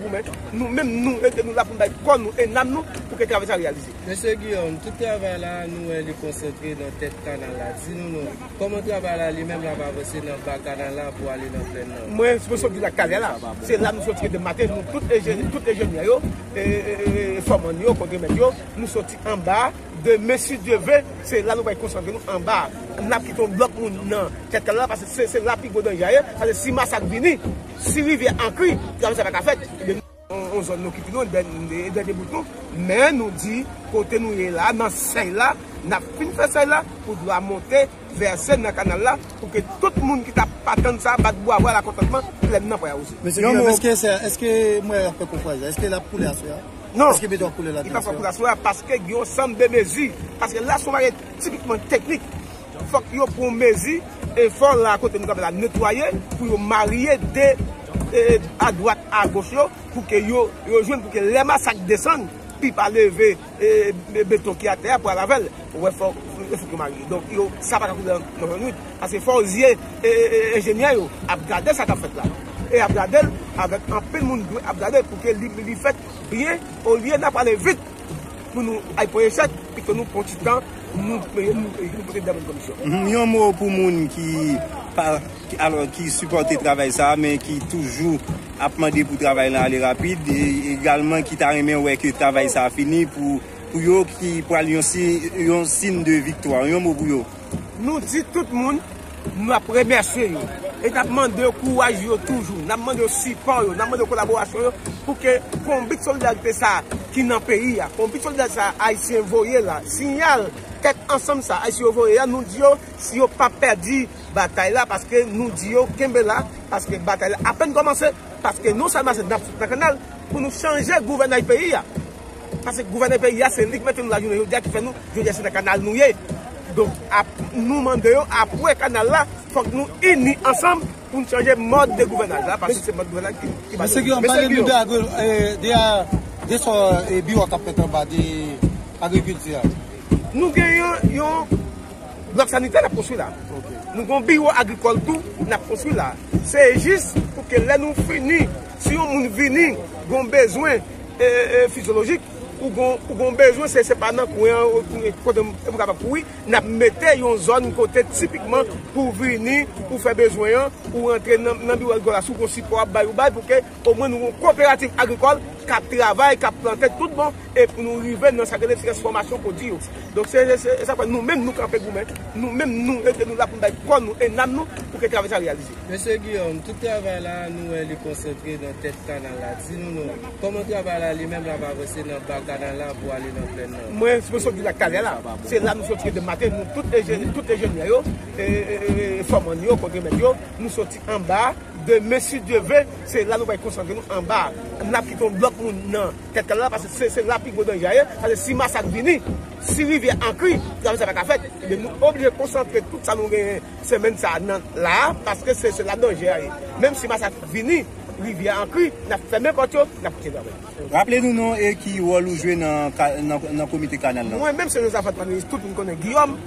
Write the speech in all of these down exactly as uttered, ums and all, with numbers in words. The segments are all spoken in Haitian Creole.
Goumen. Nou menm, nou, e nou la pou n bay kò nou e nanm nou pou ke travay sa reyalize. Mesye Guillaume, tout travay la, nou wè li konsantre nan tèt kanal la. Di nou non, kòman travay la li menm l ap avanse nan ba kanal la pou ale nan plèn nan? Mwen, mwen sot di la talè la. Se la nou soti de maten, nou tout enjenyè, tout enjenyè yo, e, e, e, e fòman yo, kontremet yo, nou soti anba. Demen, si Dye vle, se la nou pral konsantre nou anba. N ap kite yon blòk moun nan tèt kanal la, paske se, se la pi gwo danje a ye. Paske si masak vini, si rivyè an kri, travay sa pa ka fèt. Ebyen, yon, yon zòn nou ki pi lwen, dèn-, dènye bout nou. Men nou di, kote nou ye la, nan sèy la, n ap fin fè sèy la, pou dlo a monte, vèse nan kanal la, pou ke tout moun ki t ap atann sa, bat bwavo alakontantman, plèn nan pral wouze. Mesye Guillaume, èske se, èske mwen ap fè konfraj la? Èske l ap koule aswè a? Non. Èske beton ap koule la? Li pa fè koule aswè a, paske gen yon sanm de mezi. Paske la, se yon bagay tipikman teknik. Fòk yo pran mezi, e fò la kote nou kanpe la netwaye, pou yo marye de, e, adwat, agoch yo, pou ke yo, yo jwenn, pou ke lè masak desann, pi pa leve, e, e, beton ki atè a pral avè l. Ou wè, fò, fò yo marye. Donk, yo, sa pa ka koule nan, nan nwit. Paske fò zye, e, e, e, enjenyè yo ap gade sa k ap fèt la. E ap gade l avèk anpil moun dwe ap gade pou ke li, li fèt byen, olye n ap ale vit pou nou al pran echèk, pito nou pran ti tan, nou, nou, nou pote de bòn komisyon. Mhm. Yon mo pou moun ki pa, ki, alò, ki sipòte travay sa a, men ki toujou ap mande pou travay lan ale rapid, e egalman ki ta renmen wè ke travay sa a fini pou, pou yo ki pral yon si, yon siy de viktwa. Yon mo pou yo. Nou di tout moun, n ap remèsye yo. E n ap mande yo kouraj yo toujou. N ap mande yo sipò yo. N ap mande yo kolaborasyon yo pou ke konbit solidarite sa a ki nan peyi a, konbit solidarite sa a Ayisyen voye la, siyal tèt ansanm sa a Ayisyen yo voye a, nou di yo, si yo pa pèdi batay la, paske nou di yo kenbe la, paske batay la apèn kòmanse, paske nou sèlman se n ap sot nan kanal pou nou chanje gouvènay peyi a. Paske gouvènè peyi a, se li ki mete nou la jounen jodi a, ki fè nou, jodi a, se nan kanal nou ye. Donk, ap, nou mande yo, apre kanal la, fòk nou ini ansanm pou n chanje mòd de gouvènaj la, paske se mòd gouvènaj ki, ki ba nou. Mesye Guillaume, pale nou de agri-, e, de a, de sa, e, biwo k ap fèt anba de agrikilti a. Nou gen yon, yon blòk sanitè n ap konstwi la. Ok. Nou gen yon biwo agrikòl tou n ap konstwi la. Se jis pou ke lè nou fini, si yon moun vini, gen yon bezwen, e, e, fizyolojik, ou gen, ou gen yon bezwen, se, se pa nan kwen an, ou, ou, kote m, m kapab kouri, n ap mete yon zòn kote tipikman pou vini, pou fè bezwen an, ou rantre nan, nan biwo agrikòl la, si w gen sipò w ap bay, ou bay, pou ke omwen nou gen yon koperativ agrikòl k ap travay, k ap plante tout bon, e pou nou rive nan sa k rele transfòmasyon pwodui yo. Donk, se, se, se, se sa k fè nou menm, nou kanpe goumen, nou menm, nou, e nou la pou n bay kò nou e nanm nou, pou ke travay sa reyalize. Mesye Guillaume, tout travay la, nou wè li konsantre nan tèt kanal la. Di nou non, kòman travay la li menm l ap avanse nan ba kanal la pou ale nan plèn nan? Mwen, mwen sot di la talè la. Se la nou soti de maten, nou tout enjenyè, tout enjenyè yo, e, e, e, e fòman yo, kontremet yo, nou soti anba. Demen, si Dye vle, se la nou pral konsantre nou anba. N ap kite yon blòk moun nan tèt kanal la, paske se, se la pi gwo danje a ye. Paske si masak vini, si rivyè an kri, travay sa pa ka fèt. Ebyen, nou oblije konsantre tout sa nou genyen semèn sa a nan la, paske se, se la danje a ye. Menm si masak vini, rivyè an kri, n ap fèmen pòt yo, n ap kontinye travay. Raple nou non e ki wòl ou jwe nan ka-, nan, nan komite kanal la. Mwen menm se Josaphat Manilis, tout moun konnen Guillaume.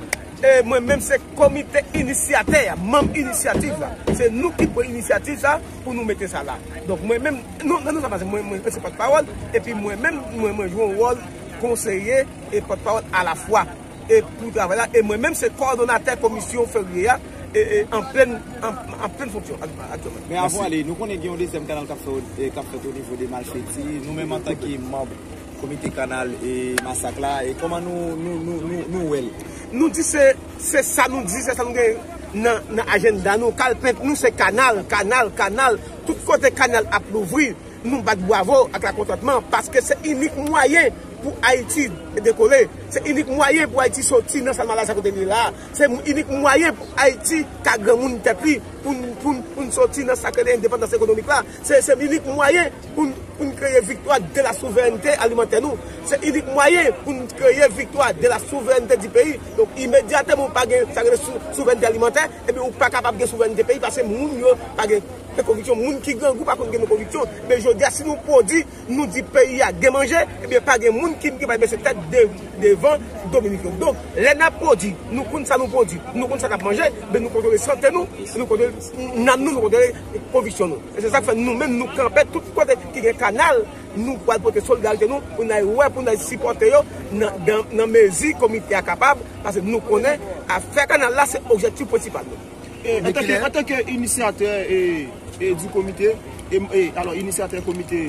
E mwen menm se komite inisyatè, manm inisyativ la. Se nou ki pran inisyativ sa pou nou mete sa la. Donk mwen menm, nou, nan nou sa pase, mwen, mwen se pòtpawòl, epi mwen menm, mwen, mwen jwe yon wòl konseye e pòtpawòl alafwa. E pou travay la, e mwen menm se kowòdonatè komisyon ferye a, e, e, an plen, an, an plen fonksyon aktyèlman. Men avan ale, nou konnen gen yon dezyèm kanal k ap fè, e, k ap fèt o nivo de Malfeti. Nou menm antanke manm komite kanal e masak la, e kòman nou, nou, nou, nou, nou wè l? Nou di se, se sa nou di, se sa nou gen nan, nan ajanda nou. Kalpent nou se kanal, kanal, kanal. Tout kote kanal ap louvri, nou bat bwavo ak lakontantman, paske se inik mwayen pou Ayiti dekole. Se inik mwayen pou Ayiti soti nan sal malè sa kote li ye la. Se inik mwayen pou Ayiti ka granmoun tèt li, pou n, pou n, pou n soti nan sa k rele endepandans ekonomik la. Se, se inik mwayen pou n, pou n kreye viktwa de la souverènte alimantè nou. Se inik mwayen pou n kreye viktwa de la souverènte di peyi. Donk, imedyatman ou pa gen sa k rele sou-, souverènte alimantè, ebyen ou pa kapab gen souverènte peyi, paske moun yo pa gen Konviksyon, moun ki grangou pa konn gen konviksyon. Men jodi a, si nou pwodui, nou di peyi a gen manje, ebyen pa gen moun ki, ki va bese tèt de, devan Dominik yo. Donk, lè n ap pwodui, nou konn sa nou pwodui, nou konn sa n ap manje, men nou kontwole sante nou, nou kontwole nanm nou, nou kontwole konviksyon nou. E se sa k fè nou menm, nou kanpe tout kote ki gen kanal, nou pral pote solidarite nou, pou n al wè, pou n al sipòte yo nan, nan, nan mezi komite a kapab, paske nou konnen afè kanal la se objektif prensipal nou. E, antanke, antanke inisiyatè e, e di komite, e, e, alò, inisiyatè komite,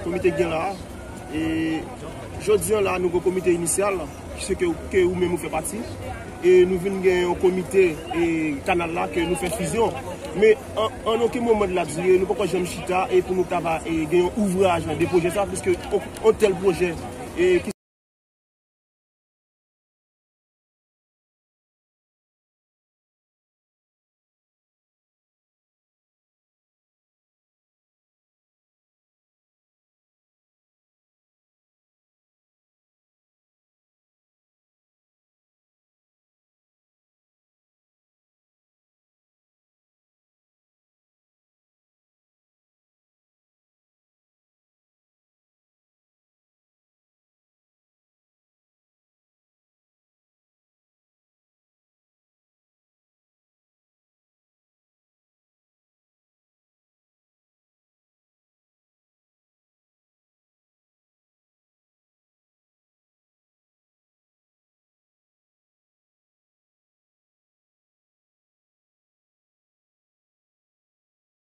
komite gen la, e jodi an la, nou gen komite inisyal, se ke, ke ou menm ou fè pati, e nou vin gen yon komite e kanal la ke nou fè fizyon. Men an, an okenn moman de la dire, nou poko janm chita e pou nou ta va e, gen yon ouvraj de pwojè sa, piske on, on tèl pwojè e ki